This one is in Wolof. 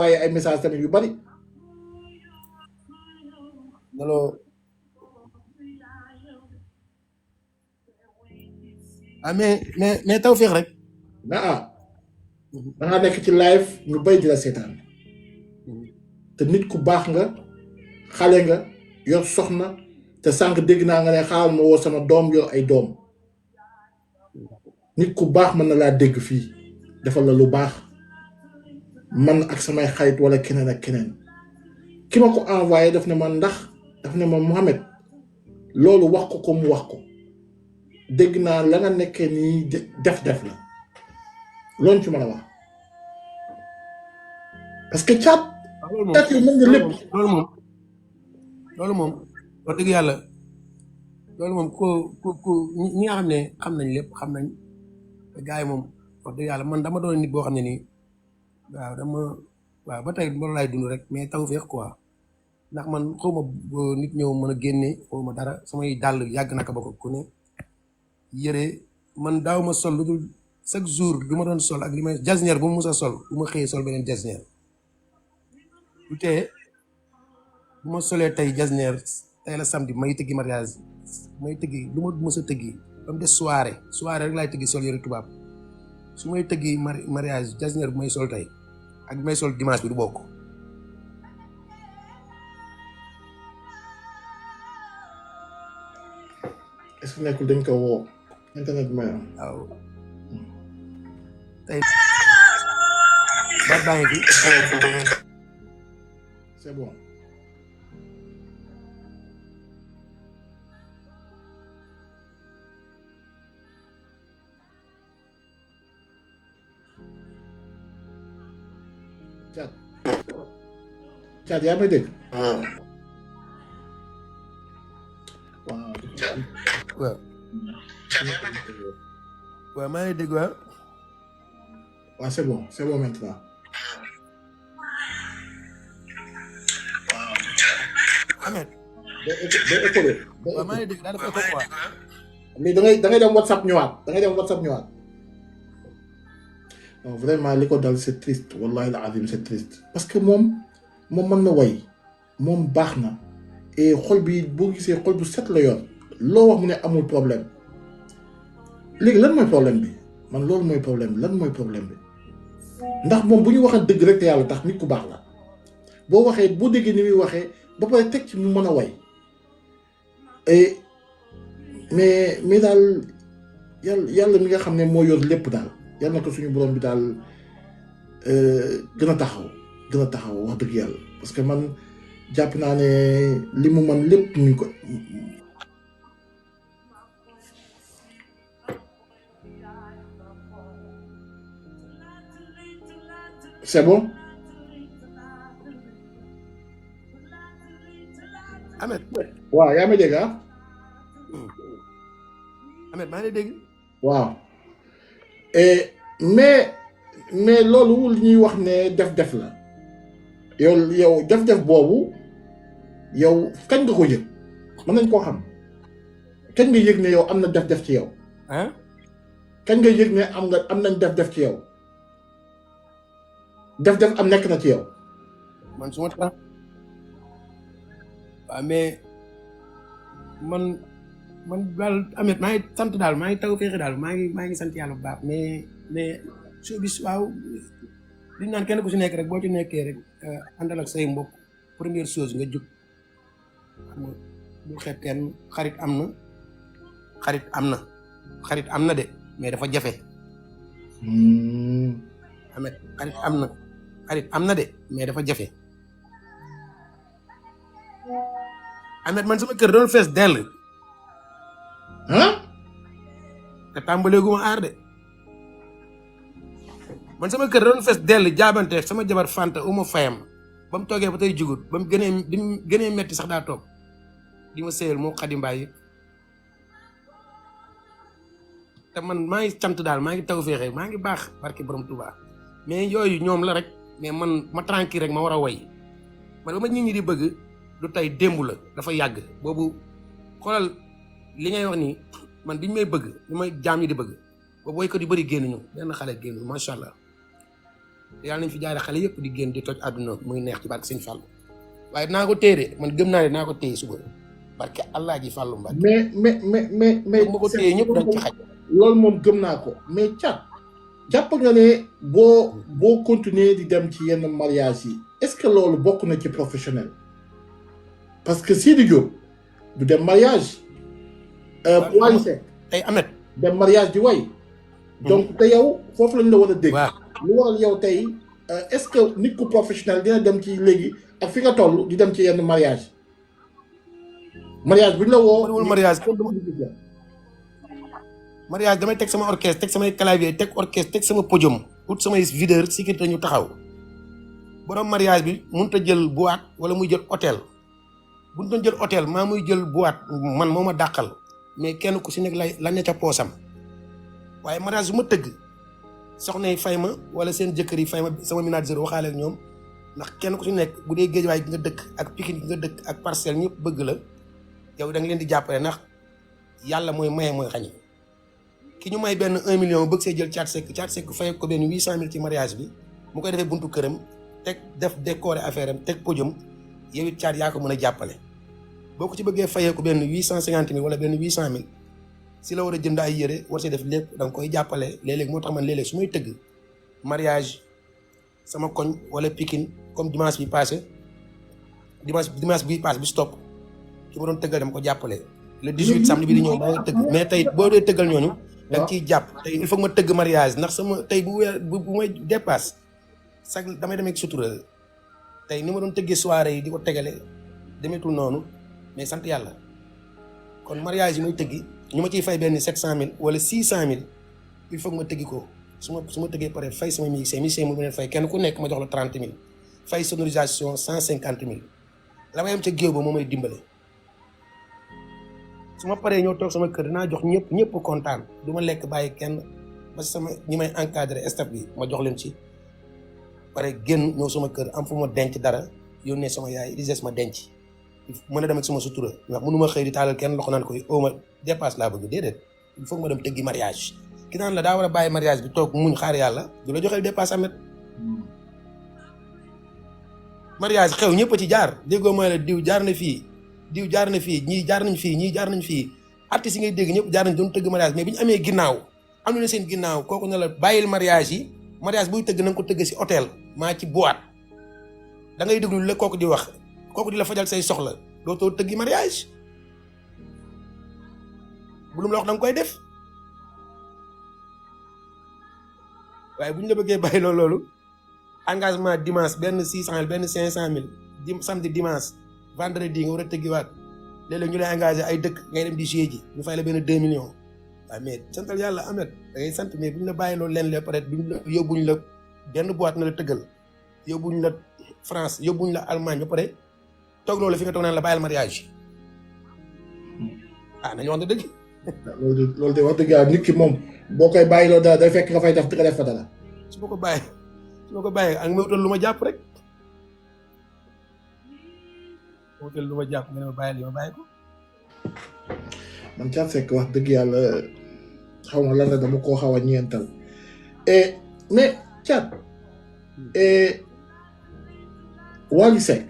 waaye ay message tamit yu bari Nalo mais tawfiq rek. da nga nekk ci live ñu bay di la seetaan te nit ku baax nga xale nga yor soxna te sànq dégg naa nga ne xaaral ma woo sama doom yor ay doom nit ku baax mën na laa dégg fii defal la lu baax man ak samay xarit wala keneen ak keneen ki ma ko envoyé daf ne ma ndax daf ne ma Mohamed loolu wax ko mu wax ko dégg naa la nga nekkee nii def la loolu ci mën a wax parce que caat yi mën nga lépp loolu moom wax dëgg yàlla loolu moom ku ñi nga xam ne xam nañ lépp xam nañ gars yi moom wax dëgg yàlla man dama doon nit boo xam ne nii waaw ba tey loolu laay dund rek mais tawfeex quoi ndax man xawma nit ñëw mën a génne xawma dara samay dàll yàgg naka ba ko ku ne yëre man daaw ma sol lu dul chaque jour lu ma doon sol ak li may jasneer bu ma mus a sol bu ma xëyee sol beneen jasneer lu tee bu ma solee tey jasneer tey la samedi may tëggi mariage may tëggi lu ma mus a tëggi ba mu des soirée rek laay tëggi sol yëre tubaab su may tëggi mariage jasneer bu may sol tey ak bi may sol dimanche bi du bokk. est-ce que nekkul dañ ko woo internet may am waaw tey baat baa ngi fi c'est bon Caat yaa may dégg waaw waaw maa ngi dégg waaw c'est bon maintenant Ahmed day école waaw maa ngi dégg daal dafa ko quoi mais da ngay dem WhatsApp ñëwaat non vraiment li ko dal c'est triste wallahi al-azim c'est triste parce que moom mën na way moom baax na et xol bi boo gisee xol bu set la yoon loo wax mu ne amul problème léegi lan mooy problème bi man loolu mooy problème bi lan mooy problème bi ndax moom bu ñu waxee dëgg rek te yàlla tax nit ku baax la boo waxee boo déggee ni muy waxee ba pare teg ci mu mën a way et mais daal yàlla mi nga xam ne moo yor lépp daal yàlla na ko suñu borom bi daal gën a taxaw wax dëgg yàlla parce que man jàpp naa ne li mu man lépp mu ko c'est bon Ahmed waaw yaa may dégg Ahmed maa ngi dégg waaw mais loolu li ñuy wax ne def la yow def boobu yow kañ nga ko yëg mën nañ koo xam kañ nga yëg ne yow am na def ci yow kañ nga yëg ne am nañ def ci yow def am nekk na ci yow man su ma tax waaw mais man daal Ahmed maa ngi sant daal maa ngi taw féexe daal maa ngi sant yàlla bu baax mais showbiz waaw li ñu naan kenn ku si nekk rek boo ci nekkee rek àndal ak say mbokk première chose nga jub xam nga bul xeeb kenn xarit am na de mais dafa jafe Ahmed xarit am na de mais dafa jafe Ahmed man sama kër doon fees dell te tàmbaleeguma aar de man sama kër doon fees dell jaabante sama jabar Fanta uma fayam ba mu toogee ba tey jugut ba mu gënee metti sax daa toog di ma sëyal moo Xadi Mbaay te man maa ngi sant daal maa ngi taw féexe maa ngi baax barki borom Tuubaa mais yooyu ñoom la rek mais man ma tranquille rek ma war a woy man ba ma nit ñi di bëgg du tey démb la dafa yàgg boobu xoolal li ngay wax nii man biñ may bëgg li may jaam ñi di bëgg boobu woykat yu bëri génn ñu benn xale génn macha allah yàlla nañ fi jaare xale yëpp di génn di toj àdduna muy neex ci barke sëñ Fallou waaye dinaa ko téye de man gëm naa ne dinaa ko téye suba barke Allah ji Fallou Mbacke mais ma ko téye ñëpp dañ ci xaj loolu moom gëm naa ko mais Thiat jàpp nga ne boo continuer di dem ci yenn mariage yi est-ce que loolu bokk na ci professionnel parce que Sidi Diop du dem mariage Wally Seck tey Ahmed dem mariage di way donc te yow foofu lañ la war a dégg lu waral yow tey est-ce que nit ku professionnel dina dem ci léegi ak fi nga toll di dem ci yenn mariage bu ñu la woo mariage damay teg sama orchestre teg samay clavier teg orchestre teg sama podium ut samay videur sécurité ñu taxaw borom mariage bi mënut a jël boîte wala muy jël hôtel bu ñu doon jël hôtel maa muy jël boîte man moo ma dàqal mais kenn ku si nekk la ne ca poosam waaye mariage bu ma tëgg soxna yi fay ma wala seen jëkkër yi fay ma sama manager waxaale ak ñoom ndax kenn ku si nekk bu dee Géejawaay gi nga dëkk ak Pikine gi nga dëkk ak Parcelles ñëpp bëgg la yow da nga leen di jàppale ndax yàlla mooy maye mooy xañe ki ñu may benn 1 million bëgg see jël Thiat Seck fay ko benn 800 000 ci mariage bi mu koy defee buntu këram teg def décorer affaire am teg podium yow it Thiat yaa ko mën a jàppale boo ko ci bëggee fayee ko benn 850 000 wala benn 800 000 si la war a jënd ay yére war see def lépp da nga koy jàppale léeg-léeg moo tax man léeg-léeg su may tëgg mariage sama koñ wala Pikine comme dimanche bi passé dimanche bi passé bi stop ki ma doon tëggal dama ko jàppale le 18 samedi bi di ñëw maa ngi tëgg mais tey boo dee tëggal ñooñu da nga ciy jàpp tey il faut que ma tëgg mariage ndax sama tey bu may dépasse sax damay demee sutura tey ni ma doon tëggee soirée yi di ko tegale demeetul noonu mais sant yàlla kon mariage yi may tëggi ñu ma ciy fay benn 700 000 wala 600 000 il faut que ma tëggi ko su ma tëggee pare fay sama musicien mu ne fay kenn ku nekk ma jox la 30 000 fay sonorisation 150 000 la may am ca géew ba moo may dimbale su ma paree ñoo toog sama kër dinaa jox ñëpp kontaan du ma lekk bàyyi kenn ba sama ñi may encadré staff bi ma jox leen ci pare génn ñëw sama kër am fu ma denc dara yónnee sama yaay di des ma denc mën a dem ak sama sutura ndax mënu ma xëy di taalal kenn loxo naan koy oo ma dépasse laa bëgg déedéet il faut que ma dem tëggi mariage ki naan la daa war a bàyyi mariage bi toog muñ xaar yàlla du la joxeel dépasse amet mariage xew ñëpp a ci jaar déggoo mooy la diw jaar na fii ñii jaar nañ fii artistes yi ngay dégg ñëpp jaar nañ doon tëgg mariage mais bi ñu amee ginnaaw am na seen ginnaaw kooku ne la bàyyil mariage yi mariage buy tëgg na nga ko tëgg si hôtel maa ci boîte da ngay déglu la kooku di wax kooku di la fajal say soxla dootoo tëggi mariage bu lu mu la wax da nga koy def waaye bu ñu la bëggee bàyyi loolu engagement dimanche benn 600 benn 500 000 samedi dimanche vendredi nga war a tëggiwaat léeg-léeg ñu lay engagé ay dëkk ngay dem di jouer ji ñu fay la benn 2 millions waaye mais santal yàlla amet da ngay sant mais bu ñu la bàyyi loolu leen la peut-être duñ la yóbbuñ la benn boîte na la tëggal yóbbuñ la France yóbbuñ la Allemagne ba pare toog loolu fi nga toog naan la bàyyil mariage nañu wax na dëgg loolu de wax dëgg yàlla nit ki moom boo koy bàyyi loolu dara day fekk nga fay def di ko def fa dara su ma ko bàyyi ak ma utal lu ma jàpp rek ma utal lu ma jàpp nga ne ma bàyyi li ma bàyyi ko man Thiat Seck wax dëgg yàlla xaw ma lan la dama koo xaw a ñeental mais Thiat Wally Seck